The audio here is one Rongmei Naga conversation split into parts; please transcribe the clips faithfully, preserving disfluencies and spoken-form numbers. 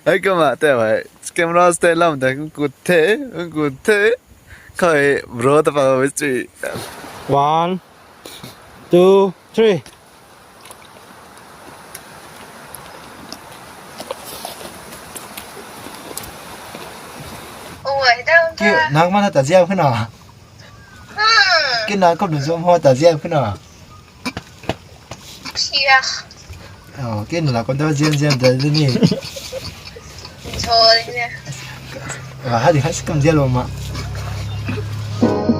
Ai kumna tei hei camera stay lam tei kung kut the, kung kut the. Khou bro ta pa wei chui. One, two, three. Oi, dam Ki ta. Nak mana ta ziam khana. Hmm. Ki nak kum nu zom ho ta ziam khana. Pia. Oh, ki nu la kum ta ziam ziam ta ni. Sorry ne. Ah, hadi hai kum ziam lo ma.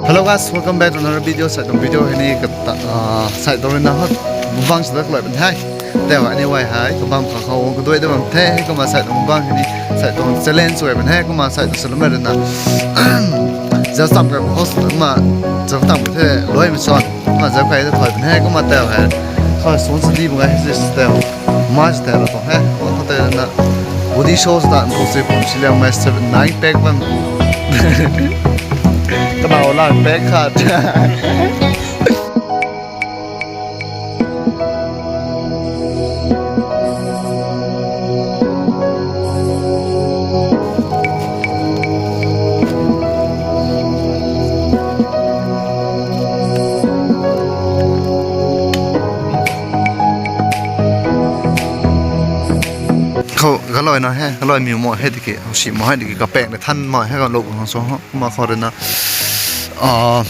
Hello guys, welcome back to another video. Sai tuang video hei ni kata, ah, sai tuang rui na hot mukbang sw dat kaloi bam the. Tei hei anyway hei kabam kha khou kadui dat bam the. Kumna sai tuang mukbang hei ni sai tuang challenge sw bam the. Kumna sai tuang salam rui na zauc tam kha host kumna zauc tam the loi mei son. Kumna zauc kai ta thoi bam the. Kumna tei hei khou suan sadi bam gai hei tei. Mas tei ra tuang he. Kumna khou tei na body show ta nthuk si pum si liang mei seven nine pack bam. Kamau lang pack khat. Khou galoi na he, galoi miu mo he tiki, si mo he tiki, kapeng de than mo he, galou kang so ho, kumna khou rui na, ah,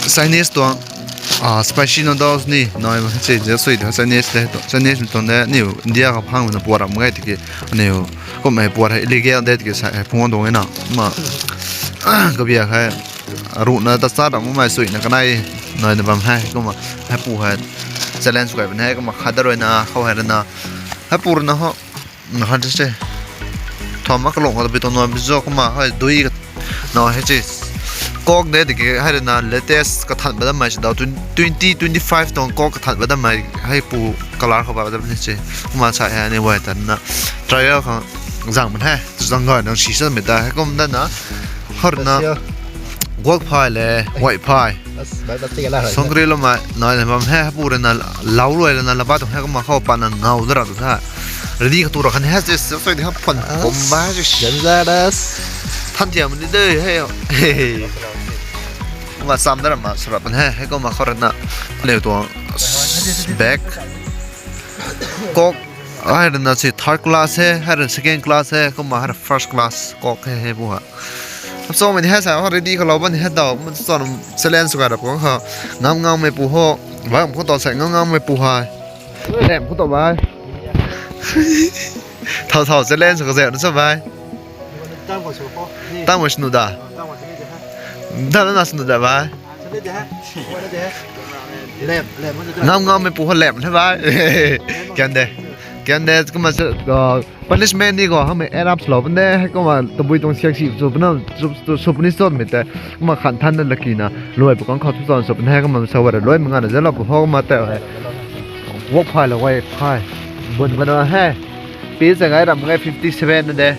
Chinese tuang, ah, spicy noodles ni, nai ma che, je sui de, Chinese de, Chinese tuang de, niu India khou phang na puat ram gai tiki, niu, kum hei puat hei illegal de tiki, sai hei phung tuang na, ma, kabia hei, ruhna ta sa ram mai sui na kanei, nai na bam hei, kumna, hei pu hei, challenge kai bam hei, kumna khat da rui na, khou hei rui na, hei pu rui na ho, na khat se. Thom a kalung kata bi tuang nai bi zo kumna hei dui ka, na hei che. Coke de tiki hei rui na latest kathan ba dam mai se dau, twenty twenty five tuang Coke kathan ba dam mai hei pu color khou ba dam ni che. Kumna sai hei anyway ta na trial khang zang bam hei. Zang gay nang si sa mei ta hei kum da na. Har na. Special. Guak phay le, white phay. As, bai plastic la. Songkri lo mai, nai le bam hei, hei pu rui na, lau rui na, laba tuang hei kumna khou pa na ngau da ra tu sa. Ready kha tu ra khan hei, just, just, just, hei phon, as, pum ba, just. Dangerous. Than thiam ni de, hei. Kumna sam da ra ma, sura pan hei, hei kumna khou rui na, leu tuang, bag. Coke, hei rui na si third class hei, hei rui second class hei, kumna hei first class, Coke hei, hei pu hei. Ap so mei ni hei sa, ho ready khou lou bam ni hei dau, mun so challenge sw kai rap khou. Ngam ngam mei pu ho, bam khou tau sai ngam ngam mei pu hei. Lem khou tau bai. Thau thau challenge sw ka zek na sa bai. Tang khou sw khou. Tang khou sw nu da. Tang khou sw nu da. Tang na sw nu da bai. Sw nu da. Lem, lem, sw nu da. Ngam ngam mei pu ho lem the bai. Kian de. Kian de, kumna sa, ah, Punishment ni khou hamei add up swlou pun de, hei kumna tabui tuang siak si sw pun na, sw, sw, sw puni sw mei tei, kumna khan than na laki na, luai pu kang khou thu tan sw pun hei kumna sa wara luai manga na zalou pu ho kumna tei hei. Wok phay la wai phay. Bun bana hei. Pi sa ngai ram ngai fifty seven na de.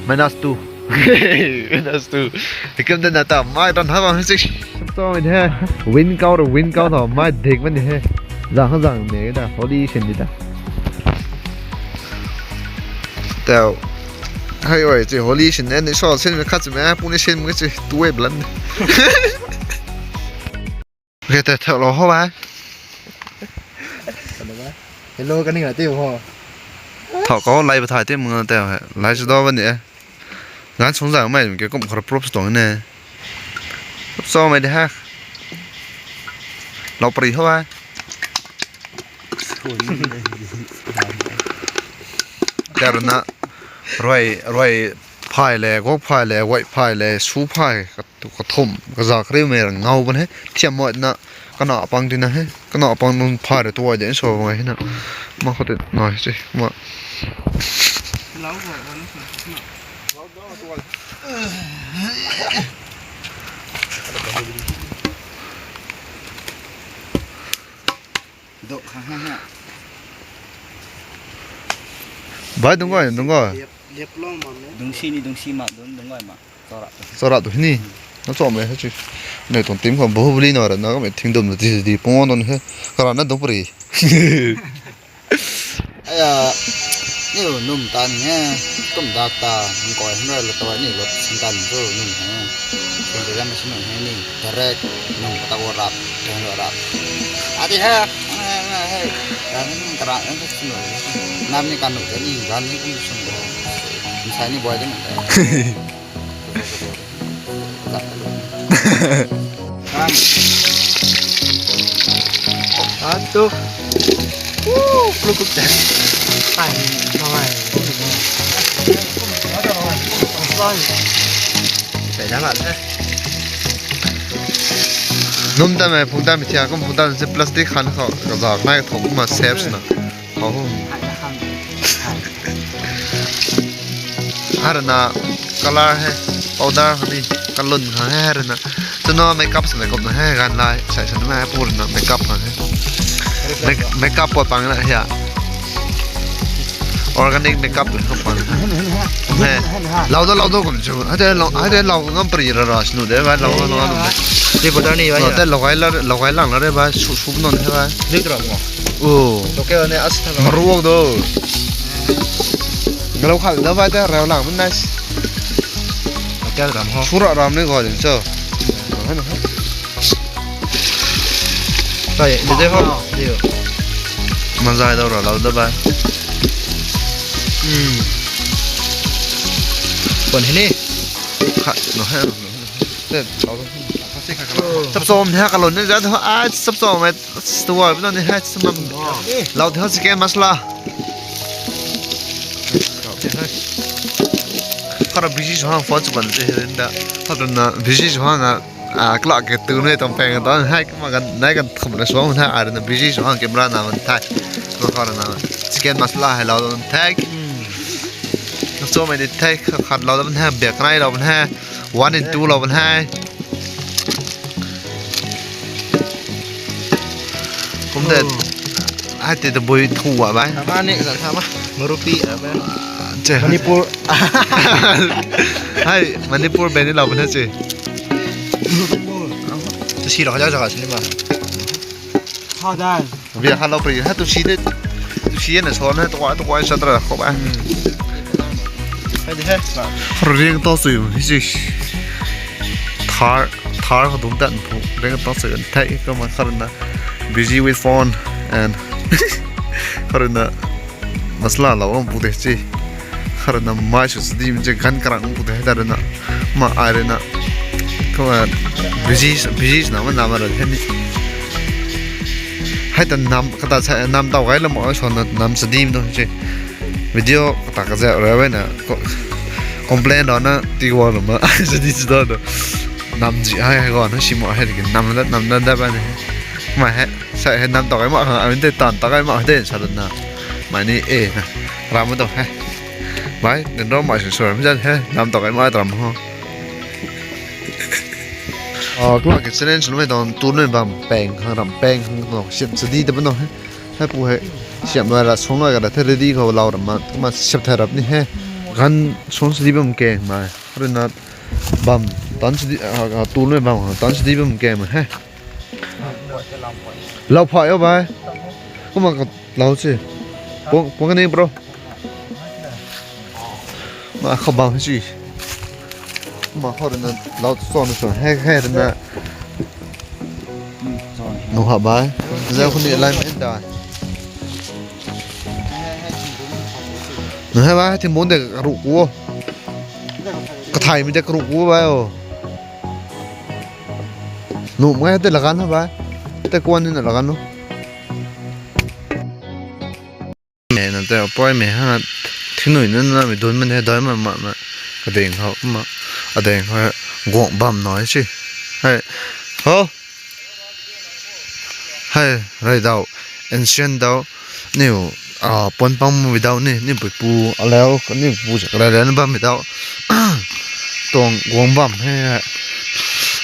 Minus two. Minus two. Tikim de na ta mai tan ha bang hei six. Sw mei de. Win kau ra win kau tho mai dik bani hei. Zang ha zang ne da, holy sin di da. Tau. Hei oi, chi holy sin ne, ni so sin khat chi me, pu ni sin me chi, tu e blan. Okay, tei thau lou ho bai. Hello, kani nga tei ho. Thau kau lai ba thai tei mung tei, lai su do bani e. Gan sung zang mai ke kum khar prop stong ne. Prop so mai de ha. Lau pari ho ai. Tei rui na rui, rui phay le, gok phay le, wai phay le, su phay, ka, ka thum, ka za kariu mei rang ngau ban he. Thiam mo na, kana pang di na he. Kana pang nung phay rui tuai de so ngai he na. Ma khou tei nai se. Ma. Dok khang ha ha. Bai dung goi, dung goi. Lep, lep long ma me. Dung si ni dung si ma, dung, dung goi ma. Chora tu. Chora tu ni. Na chom le ha chi. Nei tuang tim khou Bahubali na ra na ka mei thing dum na ti di pon don he. Kara na dung pari. Aya. Niu num tan nge, kum dak ta, nkoi hmra la toi ni lot sin tan tu num he. Sin de ram sin num he ni, direct num ta wo rap, tang lo rap. Adi ha, ha, ha, ha. Ram ni kara, ram ni sin num. Nam ni kan num, ni gan ni kum sin num. Nsai ni boy de num. Atu. Woo, pluk pluk. Ai, ai. Sai dah lat he. Num ta mei, phung ta mei thiak, kum phung ta mei si plastic khan khou, ka zak nai thok ma safe swna. Hou hou. Harna color hei, powder hei, kalun hei harna. Twna makeup swmei kumna hei, ganv lai, sai swna hei, purna makeup hei. Make-, makeup pot pang na hei. Organic makeup le kum pang. Hei. Lau do, lau do kum chu. Hei de lau, hei de lau ngam pri ra ra snu de, bai lau, lau, lau, lau. Ni powder ni bai. Lau de lau gai la, lau gai lang la de, bai, su, su non de, bai. Ni kram mo. Oh. Local ne as tha. Maruak do. Ngalo khal da bai ta rau lang mun nice. Local ram ho. Sura ram ni go din cho. Sai, de de ho. Dio. Manzai do ra lau da bai. Hmm. Kon hini. Kha no hai. Te lau da. Chap chom ha kalon ne ja do. Ah, chap chom. Stuwa bina ni hai sumam. Lau the chicken masala. Khara busy sw hang phone sw ban te da. Khara na busy sw hang a, a, clock ke tu ne tong peng ta hai kuma kan nai kan thum na sw hang hai, a na busy sw hang camera na man thai. Ma khara na chicken masala hai lau don thai. Nak cho mai di thai khat lau don hai, bek nai lau ban hai. One and two lau ban hai. Kum de. Oh. Hai te tabui thu a bai. Thama ni, thama. Marupi a bai. Che. Manipur. Hai, Manipur ben ni lau ban hai che. Tu si lau ja ja sini ma. How done? Bia kha lau pri, ha tu si de. Tu si na so na, tu kwai, tu kwai sa tra khou ba. Hmm. Hai de hai. Ring to sui, hi si. Thar, thar khou dum tan phu. Ring to sui, thai, kumna khara na. Busy with phone and khara na masala lau am pu de chi. Khara na mai sw sdi min che gan karang pu de ta na. Ma ai re na. Kumna busy, busy na ma na ma ra he ni. Hai ta nam, kata sa nam tau gai lam ai sw na nam sdi min do chi. Video kata ka za ra we na ko-, complain do na ti wo lo ma. Sdi sdi do. Nam ji hai hai go na si mo hai ki nam da, nam da da ba ni. Ma hai. Sa hei nam ta kai ma khang, a min tei tan ta kai ma hei tei sa lun na. Mai ni e na. Ram ma ta hei. Bai, den ram mai sw sw ram zan hei, nam ta kai ma ram ho. Ah, kumna ke challenge lu mei tang, tu nui bam peng, khang ram peng, khang tang, siam sadi ta bam hei. Hei pu hei, siam nui ra, sung nui ka ra, the ready khou lau ram ma, kumna siam thai rap ni hei. Gan sung sadi bam keng mai. Rui na bam, tan sadi, ah, ah, tu nui bam, tan sadi bam keng mai hei. Lau pha yo bai. Kumna ka lau si. Puang, puang ni bro. Ma khou bam si. Ma khou na lau so na so. He he na. Nu ha bai. Zau khou ni lai men da. Nu ha bai, thing bun de ru ku. Ka thai mi de ru ku bai o. Nu mai te lagan ha bai. Te kuan ni na lagan nu. Me na te poi me ha thing nui na na mi dun man he doi ma ma ma. Ka deng khou ma. A deng khou guang bam nai si. Hei. Ho. Hei, rei dau. Ancient dau. Niu, ah, pon pang mu dau ni, ni pui pu, alau, ni pu se, rei rei na bam dau. Tuang guang bam he, he.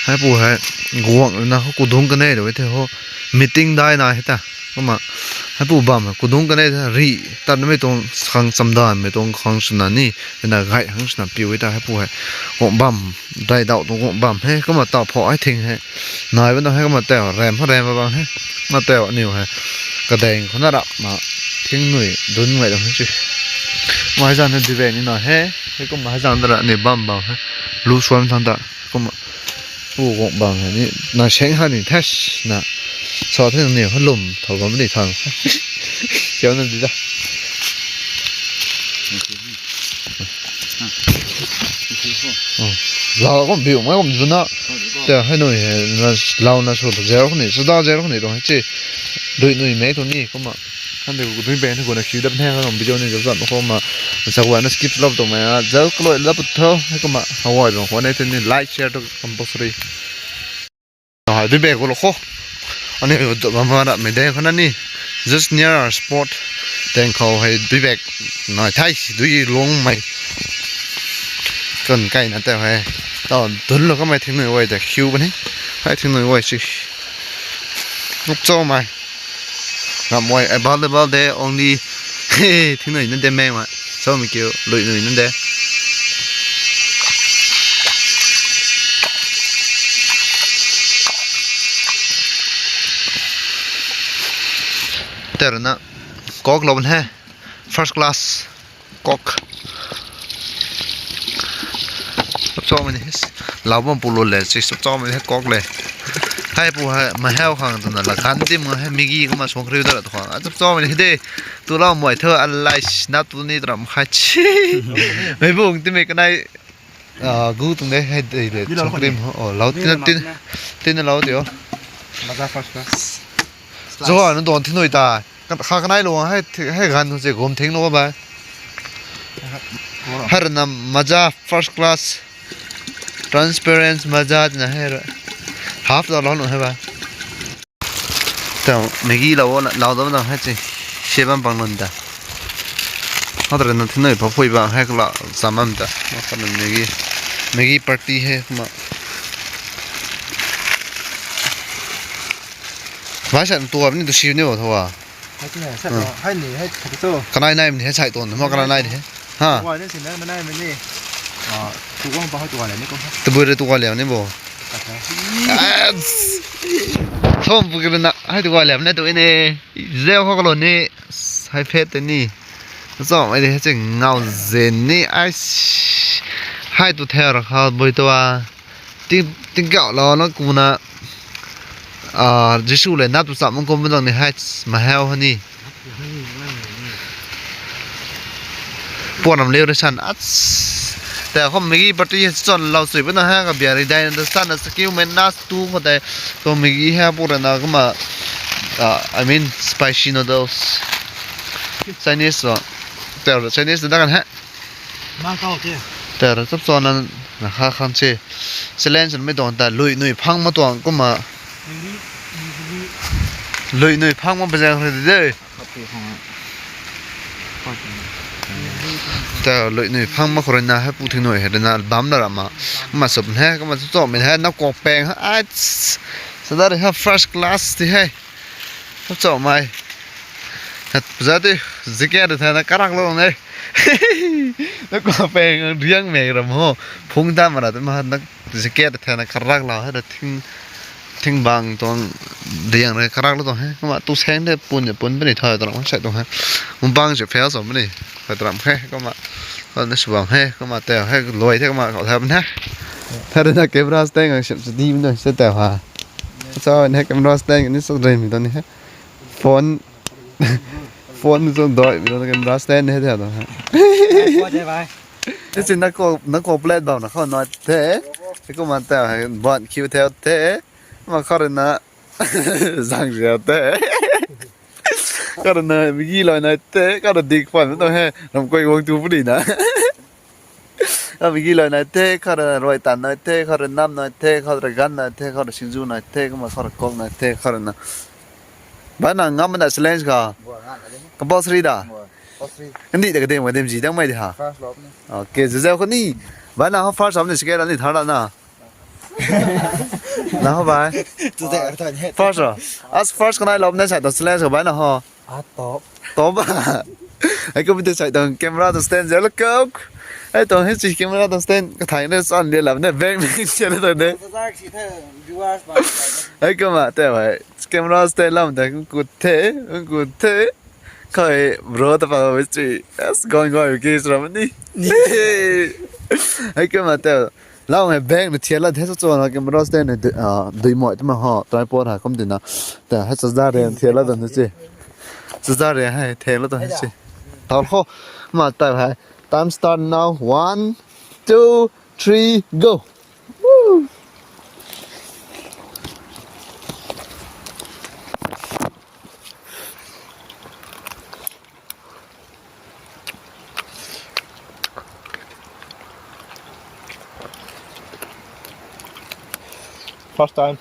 Hei pu hei, guang na ho kudung kanei dau the ho. Meeting dai na he ta. Kumna, hei pu bam, kudung kanei the, ri, tat na mei tuang khang chamdan, mei tuang khang swna ni, na gai hang swna piu ta, hei pu hei. Guang bam, dai dau tuang guang bam he, kumna tau pho hei thing he. Nai bam hei kumna tau rem, rem bam he. Ma tau niu hei. Ka deng khou na rap ma thing nui dun ngai dam hei si. Kumna hei zan na di bek ni na he. Hei kumna hei zan da ra ni bam bam he. Lu suan thang ta. Kumna. U gong bam he ni. Na seng ha ni test na. Sa the ni ha lum. Thau bam ni thang. Kiu na di da. Lau kum biu mai kum zuna. Te hei nui he. Na lau na su zero khou ni. Su da zero khou ni tuang he chi. Dui nui mei tuang ni. Kumna. Hande ku dui beng the ku na kiu dap the ka video ni zat zat khou ma. Sa wa na skip lap tuang mei a. Zat kloi lap tho. Hei kumna. Hawai bang khou ne te ni like share to compulsory. Hai dui bek ku lo khou. Ani mama ra mei de khou na ni. Just near our spot. Teng khou hei dui bek. Nai thai dui long mei. Kan kai na te hei. Tau dun lo ka mei thing nui wai te kiu bani. Hei thing nui wai si. Nguk cho mei. Ngam wai available de only. Hei thing nui na de mei ma. Cho mei kiu lui nui na de. Tera na. Coke lo ban he. First class. Coke. Cho mei ni. Lau bam pu lo le. Chi cho mei ni he Coke le. Hei pu hei. Ma hei khang tu na la kan dim nga hei Maggi kumna suang kriu da ra tu khang. Cho mei ni de. Tu lau mei thu alai na tu ni tram khai chi. Mei bung ti mei kanai. Ah, gu tung de hei de de. Di lau chong krim ho. Oh, lau tin tin. Tin lau tio. Maza first class. Zo na don thing nui ta. Kha kanai lo hei hei gan se gum thing lo ba. Hei na maza first class. Transparent maza na hei. Half lo lo no hei ba. Tau Maggi lau na lau dam dam hei chi. She bam pang lun ta. Hau tara na thing nui pha phui bang hei kala cham bam ta. Hau tara Maggi. Maggi party hei kumna. Vai sa tu bam ni tu siu ni bo tho wa. Hai tu hai sa tu hai ni hai sa tu. Kanai nai ni hei sai ton. Hau kanai nai ni hei. Ha. Wa ni sin na nai ni. Ah, tu guang pa hai tu wa le ni ko. Tu bui re tu wa le ni bo. Thom pu kiri na hai tu wa liam na tu ni. Zeu khou kalon ni. Hai phet te ni. Zom ai de hai ching ngau zen ni. Ai. Hai tu ther kha bui tu a. Ting ting kau lo na ku na. Ah, Jisu le na tu sam kum dang ni hai ma hau ha ni. Puan ram leu re san ats. Te khou Maggi party chon lau sui bana ha ka biari dai na san na skill men nas tu khou te. To Maggi ha pu ra na kumna, ah, I mean spicy noodles. Chinese so. Te Chinese da kan ha. Ma kau te. Te ra chap chon na na kha khang che. Challenge mei tuang ta lui nui phang ma tuang kumna. Lui nui phang ma bazang re de. Tau lui nui phang ma khou rui na hei pu thing nui hei na bam na ra ma. Ma sup he, kumna chu chom mei hei na kok peng hei. Ai, sadari hei first class ti hei. Chu chom mei. Zati, zike de thei na karak lo ne. Na kok peng riang mei ram ho. Phung ta ma ra tu ma na zike de thei na karak lo hei da thing. Thing bang tuang diang rui karak lu tuang he. Kumna tu seng de pun de pun puni thau tuang sai tuang he. Mukbang si fail so puni. Thau tuang he. Kumna. Kumna subam he. Kumna teo he. Loi the kumna kau thau puni he. Thau rui na camera stand ngang sip sidi puni se teo ha. Sa ne camera stand ni sa rui mi tuang ni he. Phone. Phone ni sa doi mi tuang camera stand he teo tuang he. Te si na ko, na ko plate bam na khou nai the. Kumna teo he. Ban kiu teo the. Ma khou rui na zang zia te. Khou rui na Maggi loi nai te, khou rui dik pan na he, ram koi wang tu puni na. Khou Maggi loi nai te, khou rui roi tan nai te, khou rui nam nai te, khou rui gan nai te, khou rui singju nai te, kumna khou rui kok nai te, khou rui na. Bai na ngam na challenge ka. Compulsory da. Kandih da kadem kadem ji dang mei di ha. Okay, zuzau khou ni. Bai na ho first am ni second am ni third am na. Na ho bai. Tu te ka thon he. First ro. As first kanai lop na sai to challenge ka bai na ho. A top. Top. Ai ko bite sai to camera to stand zero kok. Ai to he chi camera to stand ka thai ne san le lam ne bang bang chen to ne. Viewers ba. Ai ko ma te bai. Camera stand lam te ku the, ku the. Koi bro ta pa wei chui. Yes, going going ki sura mani. Ai ke ma te. Lau hei bank na thiala the so cho na ke bro stand na dui moi tma ho tripod ha kum dina. Ta ha sa da re thiala da na chi. Sa da re hai thiala da na chi. Tau ho ma ta hai. Time start now. One, two, three, go. First time.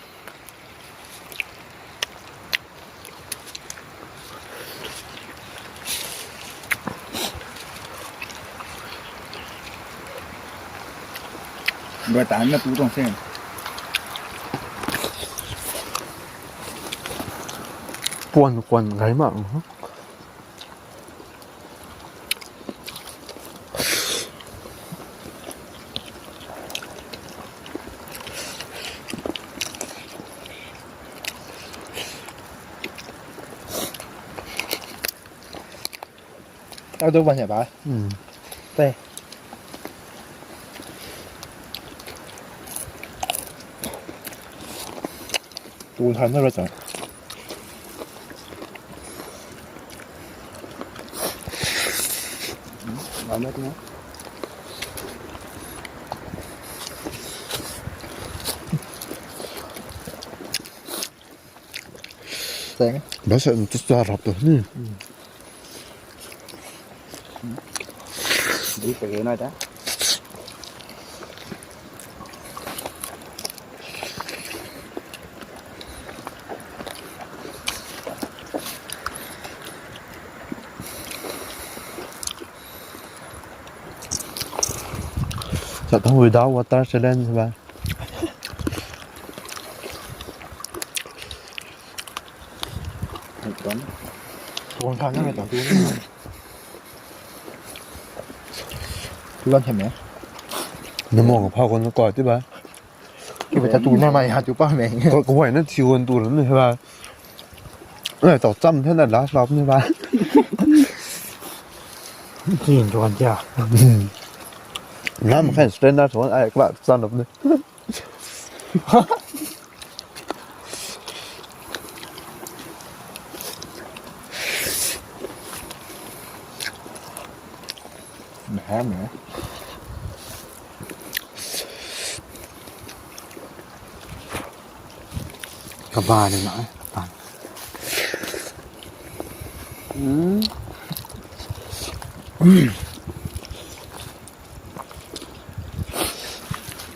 Bai tan na tu tong se. Puan, puan gai ma. Tau du ban ya ba. Hmm. Tei. Tu than na ra ta. Ban na tu. Teng. Bas sa tu sa rap tu ni. Di pagi na ta. Sa thang without water challenge ba. Tuang khan na tuang tu. Tuang khan me. Na mo ka phau kon ko ti ba. Ki ba ta tu na mai ha tu pa me. Ko ko na ti won tu na ba. Ê, tau cham the na last lap ni ba. Chin tuan tia. Lam khan strainer tuan ai kla cham lap ni. Mhe mhe. Kaba ni na, kaba.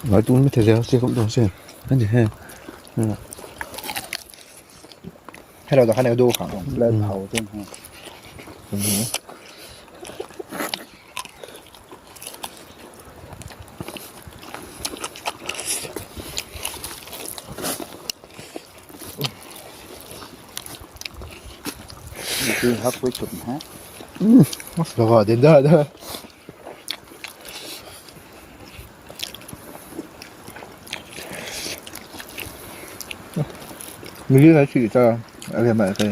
Ngai tu ni the se kum tuang se. Ani he. Hello, da khan du khang. Let how thing. Di hak pui chut ha. Mas laga din da da. Mili lai si ta, ale mai te.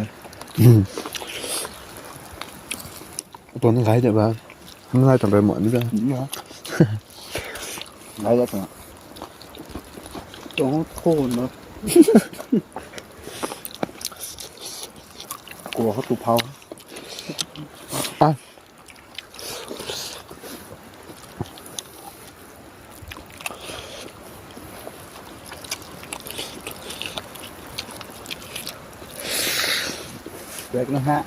Tuang ni gai de ba. Hum lai tuang rai mo ni da. Gai da tuang. Tuang khou na. Kua khou tu phau. Ah. Bek na ha.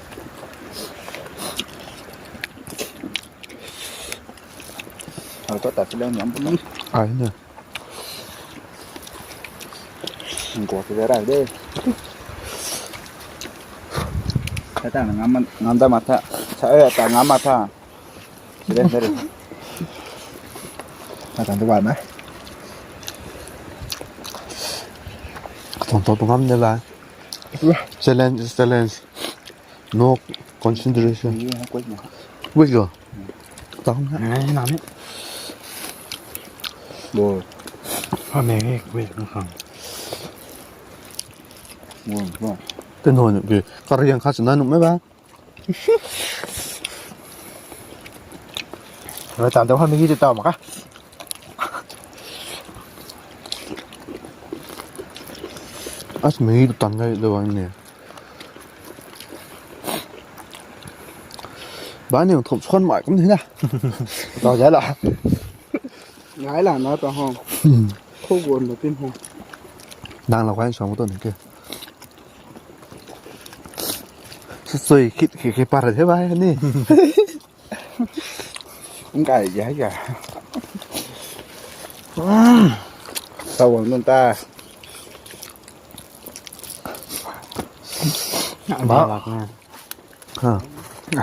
Hal ko ta sila ngam pun. Ai na. Ngko sila rai de. Kata na ngam, ngam da ma tha. Sa, eh, ta ngam ma tha. Sila sila. Kata tu ba na. Tuang tuang tuang ngam de ba. Challenge, challenge. No consideration. Ye ha koi na. Wait go. Tao na. Nai na ni. Bo. Ha me he wait na khang. Bo bo. Te no ni ke. Kariang kha chana nu me ba. Rui tan tau hei Maggi tei tau mak ka. As Maggi tu tan ngai lo bang ni. Ba ni thum suan mai kum ni na. Tau zai la. Ngai la na ta hong. Khou guan na tin hong. Nang la kwan suang tu ni ke. Sui khit khit khit par the bai ni. Ngai ya ya. Tau wang nunc ta. Ba. Lak na. Ha.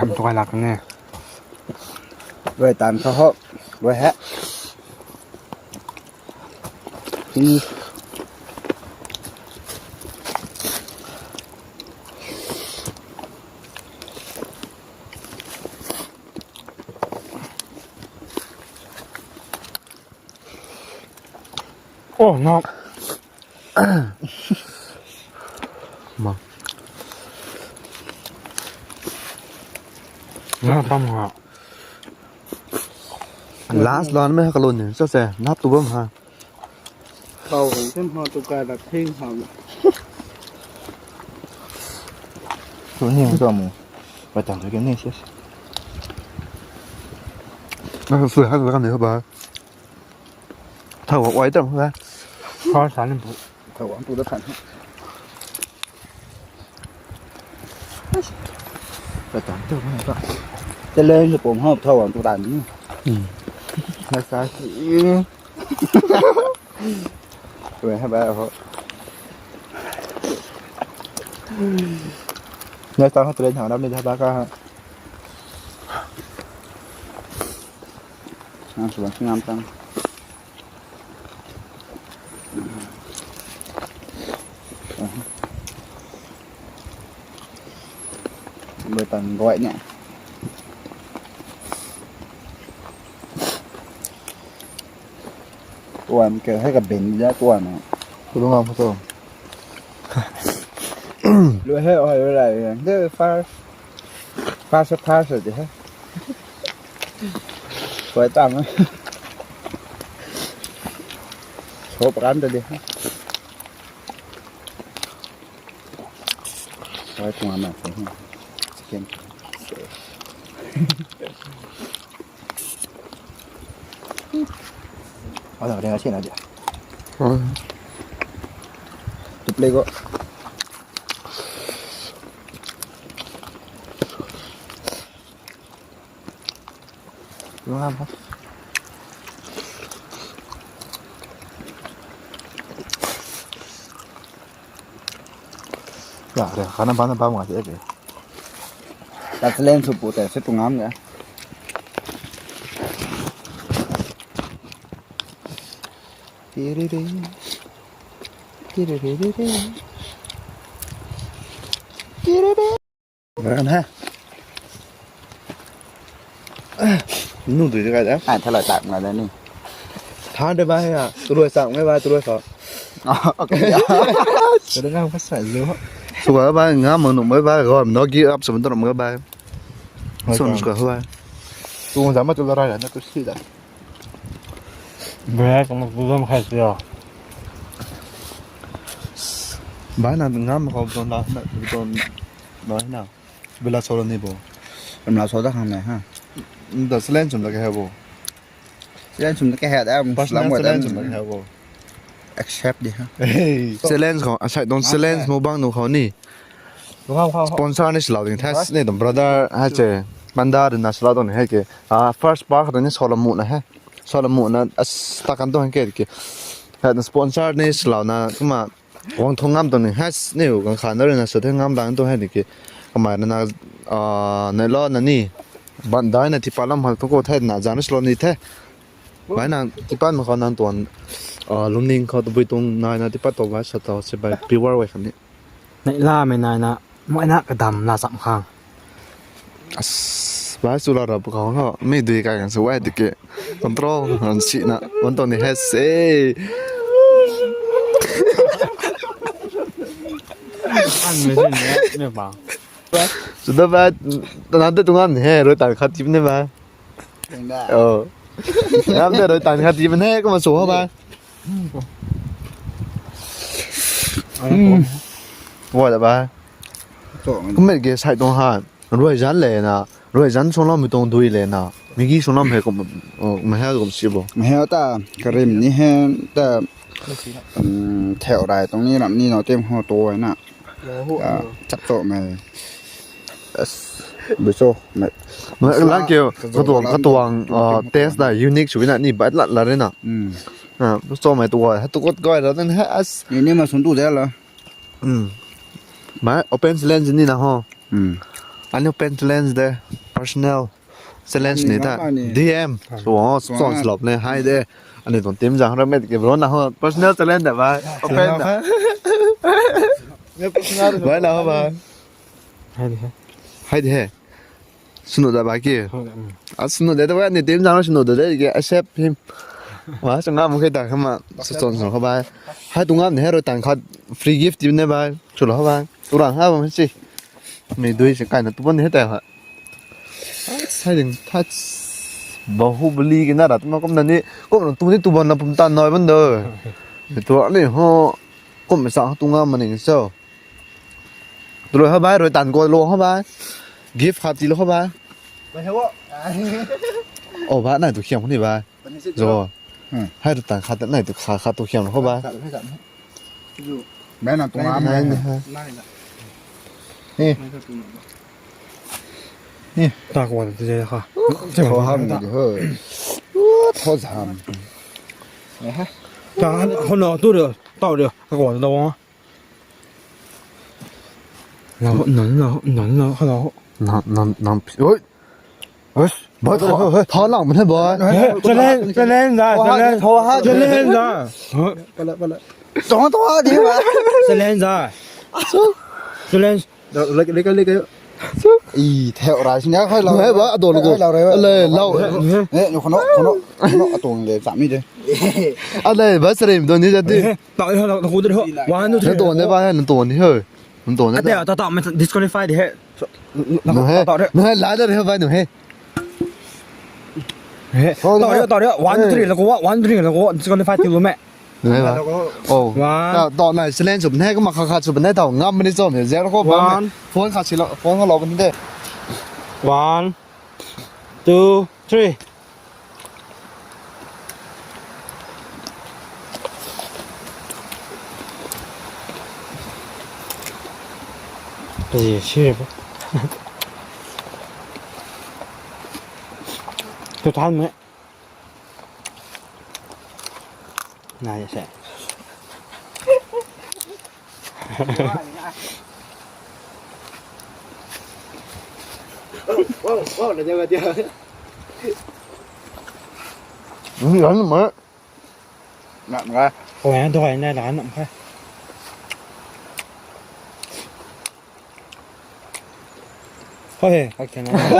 Am tuai lak na. Rui tan kha ho. Rui he. Oh, no. Ma. Na pam ha. Last lan mei ha kalun ni, sa se, nap tu bam ha. Thau hei tem ha tu kai la thing ha. Tu ni tu mu. Bai tang tu ke ni ses. Na sui ha la kan ni ba. Thau wai tam ha. Ha sa ni bu. Thau wang tu da kan. Bai tang tu ha ba. Te le ni pom ha thau wang tu dan ni. Hmm. Na sa. Tui hei ba ho. Next time ho train hang ram ni tha ba ka. Ngam sw bam si ngam tang. Bai tang guay ni. Tuan ke hei ka bin ja tuan na. Tu ngam tu. Lu hei oi lai de first. First first de hei. Koi tam. So pran de. Koi tung ama. Chicken. Ada ada sih na dia. Hmm. Tu play ko. Ngam ha. Ya, ada kana bana ba ma de. Tat len su pu te se tu ngam de. Tiriri. Tiriri. Tiriri. Ram ha. Nu dui de kai da. Ai thalai tak na da ni. Tha de ba ya. Tu rui sang me ba tu rui sa. Okay. Kada ngam ka sa lu. Su ga ba ngam ma nu me ba go no give up sa ban tu me ba. Sun su ga ba. Tu ngam ma tu la rai na tu si da. Break na problem khai sio. Ba na ngam ko don la na don na na. Bila solo ni bo. Ram la so da khang ne ha. Da challenge sum la ke ha bo. Challenge sum la ke ha da. Personal challenge sum la ke ha bo. Accept di ha. Challenge khou asai don challenge mo bang nu khou ni. Sponsor ni sila ding thas ni dum brother ha che. Panda de na sila don hai ke. Ah, first part ni solo mu na hai. Solo mu na as takan to hai ke ke. Hai na sponsor ni sila na kuma. Wang thung ngam tuang ni, has, niu, gang khan na rui na sa the ngam bang tuang hei ni ki. Kamei na na, ah, nai lo na ni. Ban dai na tipa lam hal tu ko the na, zan slow ni the. Bai na tipa ma khou nang tuan, ah, lungning khou tu bui tuang nai na tipa to bai sa to se bai pure wei kham ni. Nai la mei nai na, moi na kadam la cham khang. As, bai su la ra pu khou ho, mi dui kai kan su wai tiki. Control, han si na, wan to ni he se. An mei se ni, mei bang. Suda ba, tanante tu ngam ni he, rui tan khat tip ne ba. Tingda. Oh. Ngam de rui tan khat tip ne, kumna su ho ba. Hmm. Wa da ba. Kumna ke sai tuang ha. Rui zan le na, rui zan song lam mi tuang dui le na. Migi song lam he kum, oh, ma he kum si bo. Ma he ta, karim ni he ta, um, theu rai tuang ni ram ni no tem ho to na. Ah, chap to me. As, biso me. Ma, lang kyo, katuang, katuang, ah, taste da unique sw na ni bat lat la re na. Hmm. Ah, biso me tuwa, ha tu kot goi ra na, as. Ni, ni ma sun tu de la. Hmm. Ma, open challenge ni na ho. Hmm. Ani open challenge de, personal challenge ni ta. Ni, ni. D M. So, so, so, lop ne, hai de. Ani tuang team zang ra met ke bro na ho. Personal challenge da ba. Open da. Bai la ho ba. Hai de he. Hai de he. Sunu da ba ki. Hai de, hmm. A sunu de da ba ni team zang sunu da de ke accept him. Wa, so ngam khe ta kama. So, so, so, ba. Hai tu ngam ni he rui tan khat free gift team ne ba. Chulo ba. Tu rang ha ba si. Mi dui se kai na tu ban he ta ha. Sai ding touch. Bahubali ke na rat ma kum na ni, kum na tu ni tu ban na pum tan noi ban do. Tu ni ho, kum sa tu ngam ma ni so. Tu lo ha bai, rui tan ko lo ha bai. Gift khat ti lo ha bai. Bai he wo. Oh, ba nai tu khiam ni bai. Zo. Hmm. Hai rui tan khat nai tu khat, khat tu khiam lo ha bai. Khat, khat, khat. Mai na tuang am mai na. Ni. Ni. Ta ko ta je kha. Tho ham ni ho. Tho zam. Ta ho na tu rio, ta rio. Ta ko ta wa. Lau, nan lau, nan lau, lau. Nan, nan, nan. Oi. Oi, ba tho, tho lang mei ba. Challenge, challenge da, challenge. Tho ha. Challenge da. Pala, pala. Tho, tho ha di ba. Challenge da. Challenge. Lek, lek, lek. I, theu rai sini khoi lau. Hei ba, adon ko. Khoi lau rai. Le, lau. Eh, no khono, khono, khono atong le, cham ni de. A le, ba srim don ni jati. Tau ho, tau ho, tau ho. One, two, three. Nang tuang de ba, nang tuang ni ho. Nang tuang de. Ate, ta, ta, mei disqualify de he. Nang he. Nang he, la de he ba nang he. He. Tau de, tau de. One, two, three, la ko, one, two, three, la ko, disqualify ti lo me. Nang he ba. Oh. One. Ta, ta, nai, silence up ne, kumna khat khat sw ne, tau ngam ni chom he. Zero ko ba. One. Phone khat si lo, phone khat lo ba ni de. One, two, three. Gì xí vậy? Tôi thắng đấy. Này sẽ. Wow, wow, là nhau là nhau. Ngắn mà. Nặng ra. Ôi, ăn thôi, này là ăn nặng thôi. Thôi, ok, này.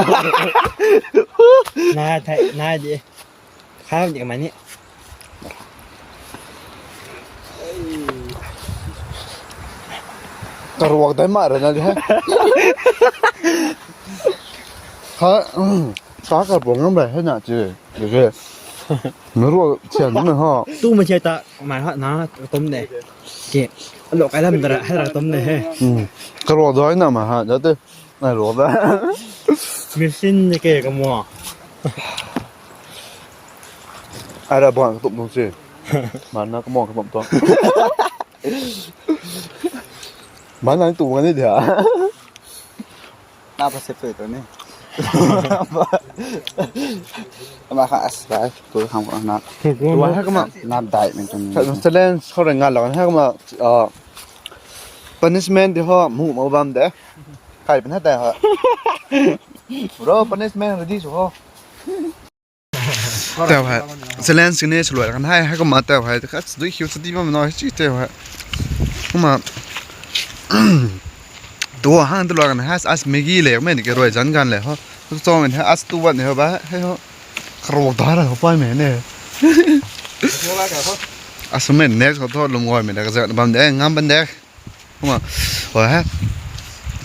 Này, thầy, này đi. Khá vậy mà nhỉ. Karuak dai ma ra na di he. Kha, um, ka ka buang ngam bai he na chi. Dege. Naruak thian na ha. Tu ma che ta, mai ha na tom de. Ke. Lo kai lam dara, hai ra tom de he. Um. Karuak dai na ma ha, da te. Nai lo da. Machine ni ke ka mo. Ai ra bang ka tum tum si. Man na ka mo ka tum tum. Man na tu ka ni dia. Na pa sep tu ni. Ma kha as ba tu kham ko na. Tu ha ka ma. Na dai men tu. Challenge khou ren nga lo ha ka ma. Ah, punishment di ho mu mo bam de. Kai pun ha ta ha. Bro, punishment ready sw ho. Tau hai. Challenge ni sw luai kan hai, hai kumna tau hai. Kha dui khiu sw di bam no chi tau hai. Kumna. Tu hang tu luai kan hai, as Maggie le, mei ni ke rui zan gan le ho. Tu chong ni hai, as tu wat ni ho ba, hai ho. Karuak dara ho pai mei ni. As mei next ho tho lum goi mei da ka zan bam de, ngam ban de. Kumna, oi he.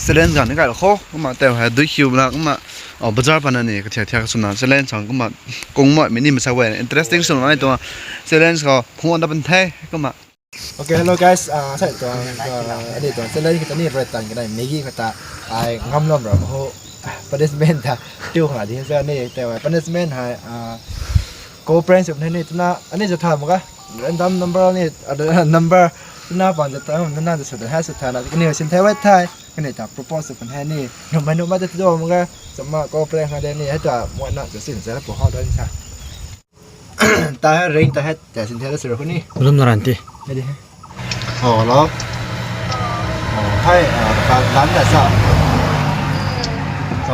Challenge ganv ni kai kho, kumna teu hei dui khiu na, kumna, oh, bazar pana ni, kathiak thiak swna challenge hang, kumna, kung mo, mini masa we, interesting swna ni tuang challenge khou, phung da pan the, kumna. Okay, hello guys, ah, sai tuang, ah, ani tuang challenge khou ta ni rui tan kanei, Maggie khou ta, ai ngam lom ra ho, punishment ta, tiu khang di sa ni, teu hei, punishment hei, ah, ko prank sw ni, tuna, ani sa tha mo ga, random number ni, ah, number, tuna pan sa tha, tuna sa tha, sa tha na, kani sin the wai thai. Kani ta propose sw kan hei ni. Numei numei ta tido mak ge. Sama ko prank hei de ni. Hei ta mwana ta sin sa pu hou da ni sa. Ta hei ring ta hei ta sin the da sw ru ni. Lum na ran ti. Hei di hei. Oh, hello. Oh, hei, ah, ka dan da sa.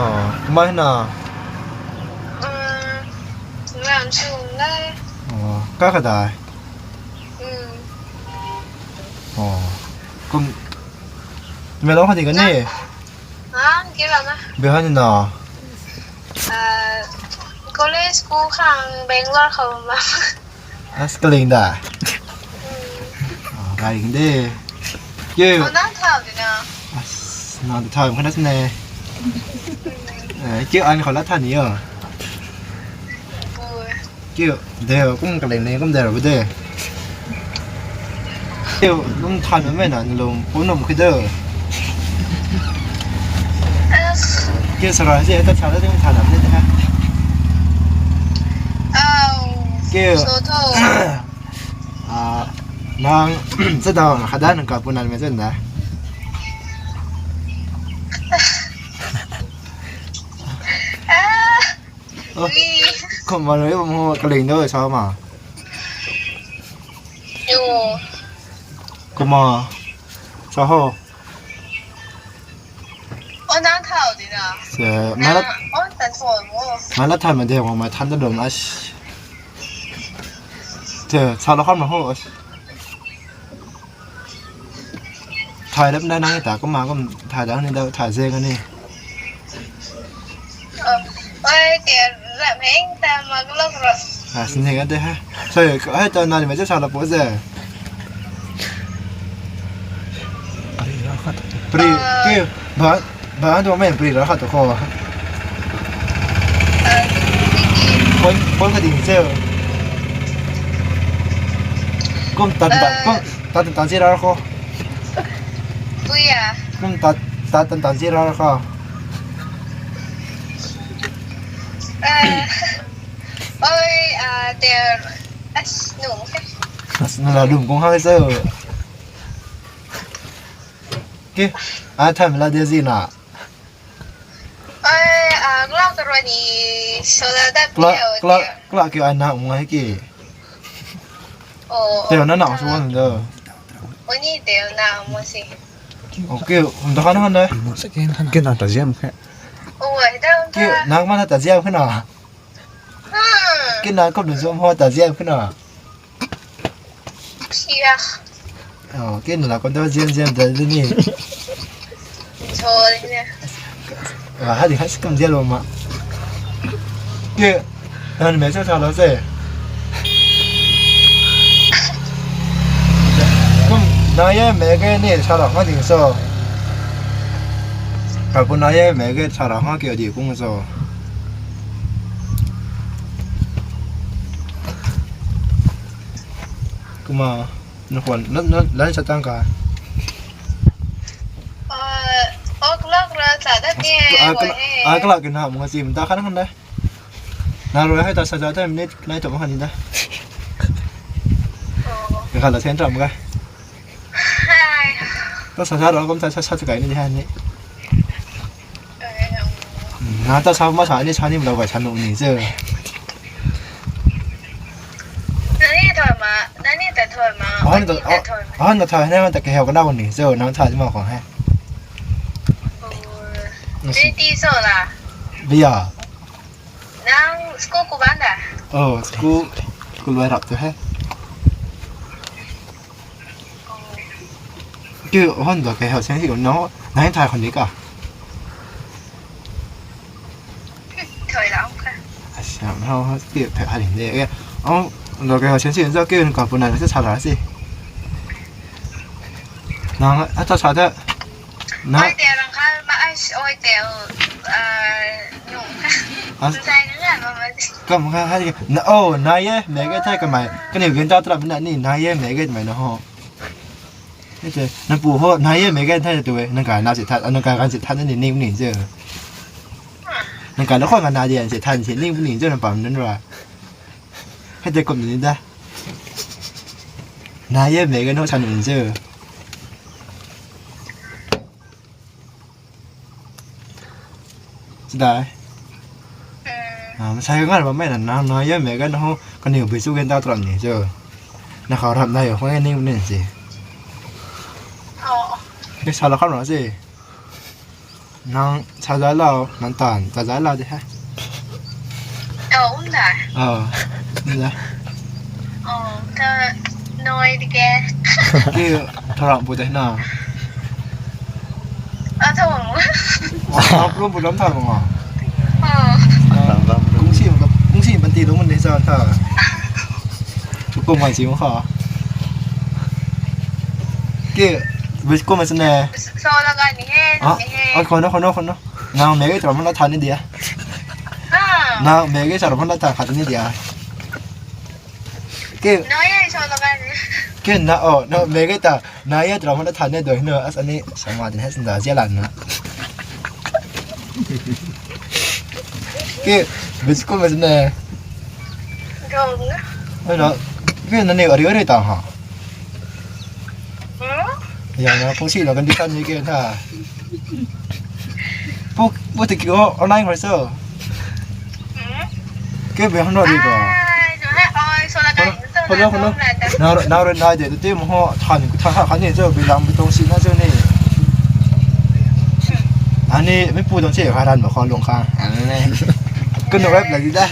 Oh, kumna na. Ram sung le. Oh, ka ka dai. Oh, kum Mei lou kha di kan ni? Ha, ki lam na. Bi han na. Ah, college school khang Bangalore khou ma. As kaling da. Ah, kaling de. Kyo. Oh, nang thau di na. As, nang thau khana sne. Eh, kyo an khou la tha ni yo. Ui. Kiu, de, kum kaleng ni, kum de ra de. Kiu, kum than mei na, ni lum, kum num khi de. Kiu, sara si, ta sara de, kum than mei de ha. Au. Kiu. So tho. Ah, nang, sa da, kha da, nang ka pu nan mei zan da. Ah. Oh, ui. Kumna rui mo kaling do sa ma. Yo. Kumna. Sa ho. Oh, nang thau di na. Se, nang, mala, oh, ta thau mo. Mala than ma de, mo ma than da dom as. Te, sa lo kham na ho as. Thay dap na nang ta kumna kum thay dang ni da thay zeng ni. Oi, te ram heng ta mak lok ro. Ah, sini ka de ha. Sorry, hai ta nani mei sa la po ze. Pri, ki, ba, ba tu mei pri ra khat tu kho. Pon, pon ka ding se. Kum tan tan, kum tan tan si ra kho. Ui ya. Kum tan tan tan si ra kho. Eh, oi, ah, there. As, no. As, na la lum kung ha se. Ki, a tham la de zi na. Ai, ah, nglau ta rui ni, so la da. Kla, kla, kla ki ai na ung ai ki. Oh, teo na na so wan do. Oni teo na mo si. Okay, um da kan han de. Second kan. Ki na ta ziam khe. Oh, ai da. Ki na ma na ta ziam khe na. Ki na ko dun zo mo ta ziam khe na. Siak. Oh, ki na la ko da ziam ziam da ni. Sorry ne. Ah, ha di ha si kam ziam lo ma. Ki, nan mei sa sa lo se. Kum, na ye mei ke ni sa lo ma ding so. Ka pu na ye mei ke sa lo ma ki di kung so. Kumna, na khwan, na, na, na sa tang ka. Ah, oh, clock ra sa da ni. Ah, kala, ah, kala kina mo si, ta khan khan da. Na rui hai ta sa sa ta minute nai to khan ni da. Oh. Ka kala sen ram ga. Hai. Ta sa sa ro kom ta sa sa kai ni han ni. Na ta sa ma sa ni sa ni lo bai sa nu ni se. Nani thoi ma, nani ta thoi ma. Han ta, han ta thoi ne ta ke heo ka na ni se, nang sa ma khong he. Ni ti so la. Bia. Nang school ku ban da? Oh, school ku lai rap tu he. Ki hon do ke hau sen si no, nai thai khon di ka. Thoi lam kha. Asa, hau, hau, ki thai ha de. Oh, do ke hau sen si zo ki ka pu na se sa la si. Nang ata sa da. Na. Ai, te rang kha. Oi teu, ah, nu. Ah. Sai ngan ma ma. Kam kha hai na, oh, nai e, mei ge thei kamei. Kaniw gen ta tra bina ni, nai e, mei ge mei na ho. Hei te, na pu ho, nai e, mei ge thei tu e, nang kai na si that, nang kai kan si that ni ning ni je. Nang kai lo khou nga na dian si that si ning ni je na pam nan ra. Hei te kum ni da. Nai e, mei ge no san ni je. Chidai. Hmm. Ah, masai ka ngar bam mei na, nang nai e, mei ge no ho, kaniw bui chu gen ta tram ni je. Na khou rap nai ho, ning ni si. Oh. Ni sa la kham ra si. Nang sa zai lau, nang tan, sa zai lau de ha. Oh, um da. Oh, um da. Oh, ta noi de ke. Ki, tharam pu de na. Ah, tharam. Ah, pu pu lam tharam nga. Oh. Ah, kung si, kung si ban ti lo mun de sa ta. Kung mai si mo kha. Ki, bis ko ma sene. So la ga ni he, ah, ni he. Ah, khono, khono, khono. Nang mei ge tharam na tha ni dia. Ah. Nang mei ge tharam na tha khat ni dia. Ki. No ye, so la ga ni. Ki na, oh, no, mei ge ta, nang ye tharam na tha ni do, no, as ani, sama din he, sinda, zia lan na. Ki, bis ko ma sene. Dong na. Ai na, ki na ni ari ari ta ha. Hmm? Ya na, kung si na kan di kan ni ke na. Pu, pu ti ki o, online khou so. Hmm? Ke be hon ri ko. Ai, so hai, oi, so la kan. Khono, khono. Na, na ren nai de, tu mo ho, than, tha, tha, khan ni cho, bi lam, bi tong si na cho ni. Ani, mi pu tong si, kha ran ma kho lung kha. Ani ne. Kanu rap lagi da.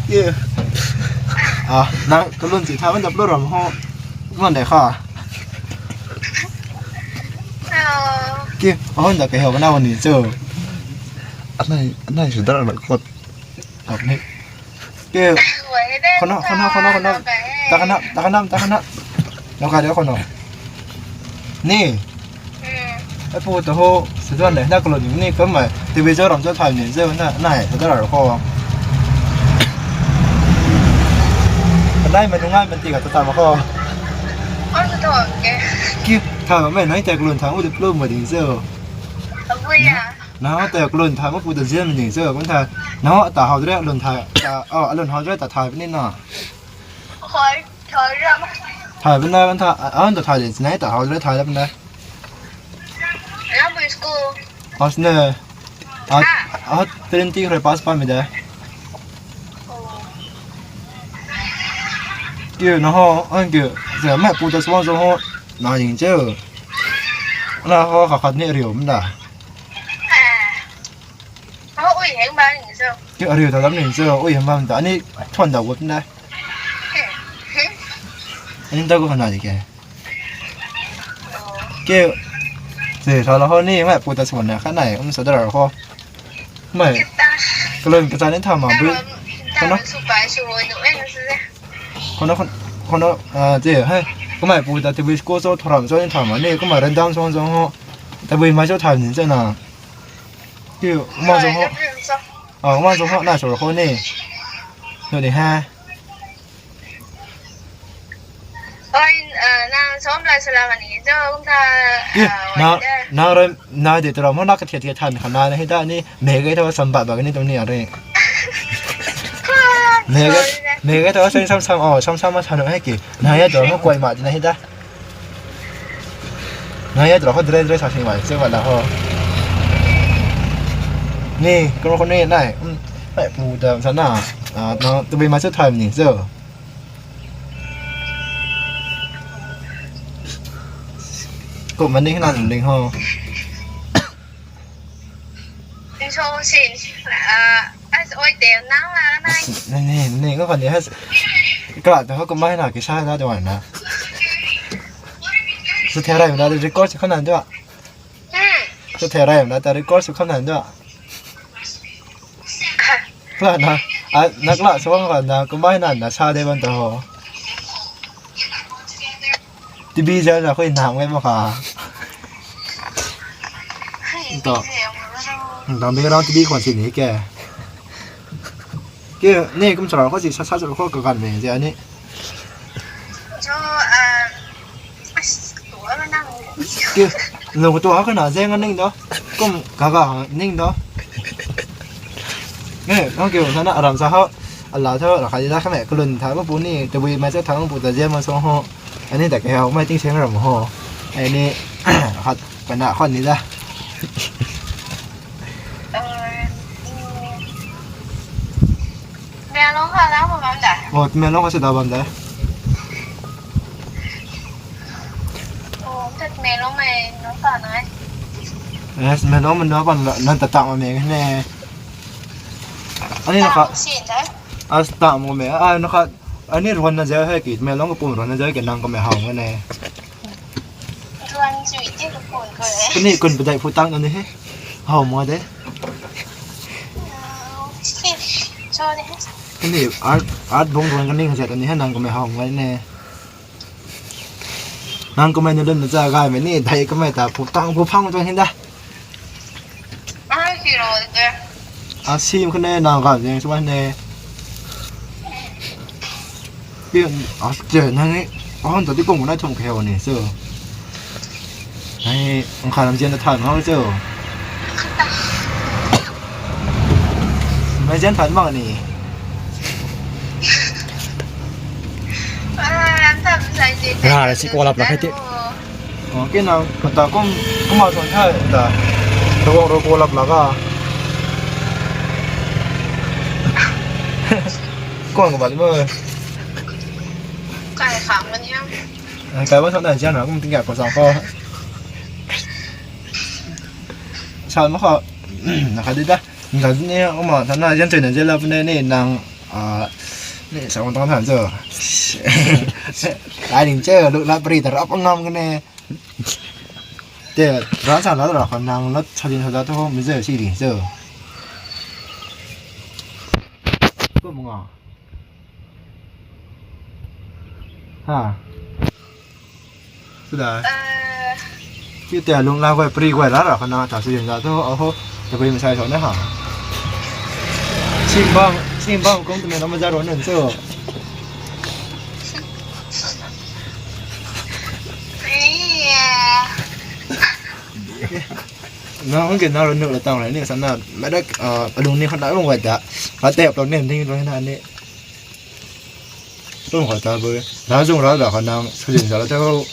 Ye. Ah, na, kalun si tha, man da plo ram ho. Man de kha. Ki, ahon da ke ho, na wani cho. Anai, anai su dar na kot. Kap ni. Ke. Khono, khono, khono, khono. Ta kana, ta kana, ta kana. Nang kai de khono. Ni. Hmm. Ai pu ta ho, sa duan de, na kalo ni, ni kamei. Ti bi zo ram zo thai ni, zo na, nai, sa duan ro kho. Kanai ma nungai man ti ka ta ta ma kho. Oh, sa duan ke. Ki, tha ma mei, nai ta kalun tha, u de plo ma ding zo. Abui ya. Nang tei kalun tha ma pu ta zian ni se, kun tha. Nang ta hau dre lun tha, ta, oh, lun hau dre ta tha ni na. Hoi, hoi ram. Tha bina kan tha, an ta tha de, nai ta hau dre tha bina. Ram school. Pass ne. Ah, ah, twenty kre pass pa mi de. Oh. Kiu na ho, an kiu. Ze mai pu ta suang zo ho. Na ying cheu. Na ho kha khat ni riu mda. Ah. Ho ui heng ba ni zo. Kiu ariu ta lam ni zo, ui heng ba mda. Ani thon da wut na. Hmm. Hmm. Ani ta ko khana di ke. Oh. Kiu. Ze sa la ho ni mai pu ta suang na kha nai, um sa da ho. Mai. Kita. Kalun kachan ni tha ma bu. Kita. Kono. Su pai su roi nu e su ze. Kono, kono, kono, ah, te, hei. Kamei pu ta tabui school cho thoram cho ni tham ni, kamei random song song ho. Tabui mai cho tham ni cho na. Ki, ma song ho. Ah, ma song ho, na song ho ni. No ni ha. Oi, ah, nang som la salam ani cho, kum tha, ki, ah, na, wai da. Na ram, na de thoram ho na ka thiat thiat than kha na hei da ni. Mei ge tho sam ba ba ni tuang ni a re. Mei ge, mei ge tho sam sam sam, oh, sam sam ma than hei ki. Na ya tho ma kuai ma di na hei da. Na ya tho ho dre dre sa sing ma se ma da ho. Ni, ko ko ni nai. Um, ai pu da sa na. Ah, na tu bi ma se tham ni zo. Ko ma ni na ling ho. Insong sin, ah, as oi teu nang la nai. Ni, ni, ni, ko kan ni has. Kala ta ho ko mai na ki sa da do na. Su the rai na record su khana do. Hmm. Su the rai na ta record su khana do. Kala na, a, na kala su khana na ko mai na na sa de ban ta ho. T V zai na khoi nam ngai ma kha. To. Dam background T V khwan si ni ke. Ke ni kum chara kho si sa sa chara kho kaganv me je ani. Ke, lung tu ha kana je nga ning do. Kum gaga ning do. Nge, nang kiu sana aram sa ho. Ala tho, la khai da khame kalun tha ma pu ni, tabui mai cha tha ma pu ta je ma song ho. Ani ta ke ho, mai ting seng ram ho. Ani khat pana khon ni da. Tamenglong kha na bam da. Oh, Tamenglong kha se da bam da. Oh, Tamenglong mei nung pa na. Yes, Tamenglong mei nung pa na ta ta ma mei ne. Ani na kha. As ta mo mei. Ah, na kha. Ani ruan na jai hai ki, Tamenglong ka pum ruan na jai ki nang ka mei hau ne. Ruan zui ti ka pum ko e. Kani kun padai phu tang na ni he. Hau mo de. Kani art, art bung ruan kani ka zat ni he nang ka mei hau mo ne. Nang ka mei na lun na cha gai mei ni, dai ka mei ta phu tang phu phang tuang hin da. Ai, si ro de. A sim khane nang ga jeng swan ne. Pi a che nang ni. A hon to ti kong na thum kheu ni so. Ai, ang kha lam jeng na than hau so. Mai jeng than ma ni. Ra ra si ko lap la khai ti. Ke nang kata kum kuma son hai ta. Tawang ro ko lap la ga. Kong ko ba mo. Kai kham man hiam. Kai ba son na jana kum tingya ko sa ko. Sa ma kho. Na kha di da. Nda ni uma thana yan tui na jela pune ni nang a ni sa tang than cho. Ai ding che lu la pri ta rap ngam kane. Te ran sa la ra kha nang la sa din sa da tho mi je si ding cho. Ko mo nga. Ha. Sida. Ki te lung la guay pri guay la ra khana ta su yin za tu aho. Te pri masai so na ha. Sim bang, sim bang kong tu me na ma za ro nen so. Na hong ke na ro nu la tang lai ni sa na ma da alung ni khana bang guay ta. Ka te lo nen ding lo na ni. Tum khou ta bu. Ra zung ra da khou nang sujin sa la tho.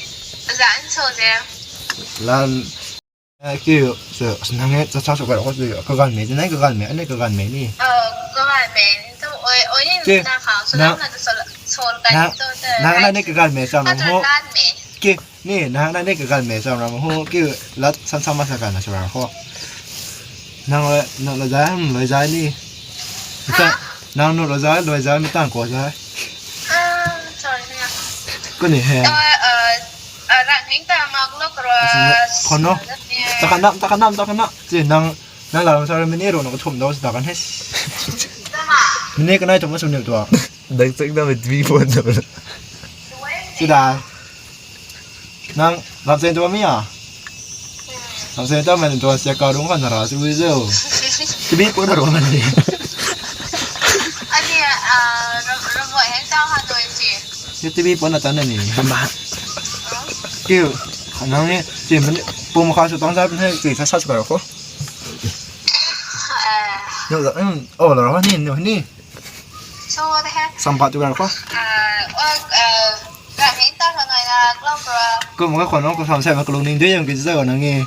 Zan so de. Lan. Kiu se nang e cha cha so ka khou se ka gan me, nai ka gan me, ani ka gan me ni. Ka gan me. Tu oi oi ni na khang so na ka so so ka ni to te. Nang na ni ka gan me cham ho. Ki Ni, nang na ni ka gan me cham ram ho, ki lat san san ma sa kan na sa ram ho. Nang la, nang la zai, hmm, la zai ni. Mita, nang nu la zai, la zai, mita ko zai. Ko ni he. Kono, ta ka nam, ta ka nam, ta ka nam. Si nang, nang la sa ram ni ro na ka thum dau sa ta kan he. Mini ka nai thum ma sum ni tua. Dak chak na me tv phone na. Sida. Nang ramsen tu mi a? Ramsen tu men tu sia ka rung kan ra su zo. Tv pon na rung ni. Ani a ram ram hai tau ha doi si. Ni tv pon na tan ni. Ba. Kiu. Nang ni si men pum kha su tang sa he ki sa sa su ka ko. Yo da. Oh la ni ni. Sampat tu kan ko. Kum ka khwan nong ko sam sai ma kalung ning dui yam ki zai nang e.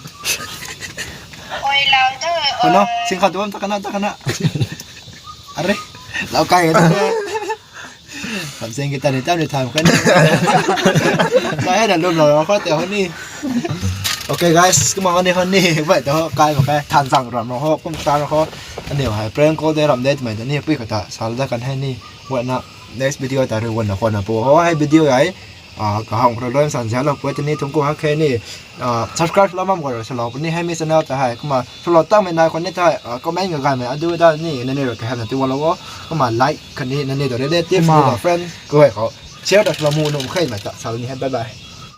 Khwan nong sing khat tu am ta kana ta kana. Are. Lau kai ta. Kam sing kita ni tam ni tham kan. Kai na lum lau ko te ho ni. Okay guys, kumna ni ho ni. Bai to kai ma kai than sang ram ho kum ta ho. Ani hai prank call de ram de mai ni pui kata sal da kan hai ni. Wana next video ta ru wana khona pu ho hai video ai. Ka hang pro lon san zia lo pu tini thum ku ha khe ni. Subscribe la mam ko sa lo ni hai mi channel ta hai kuma sa lo tang me nai khon ni ta comment ga ga me adu da ni na ni ro ka ha na tu wa lo. Kuma like kani na ni do relative ni friend ko hai ko share da sa lo mu nu khai ma ta sa ni hai bye bye.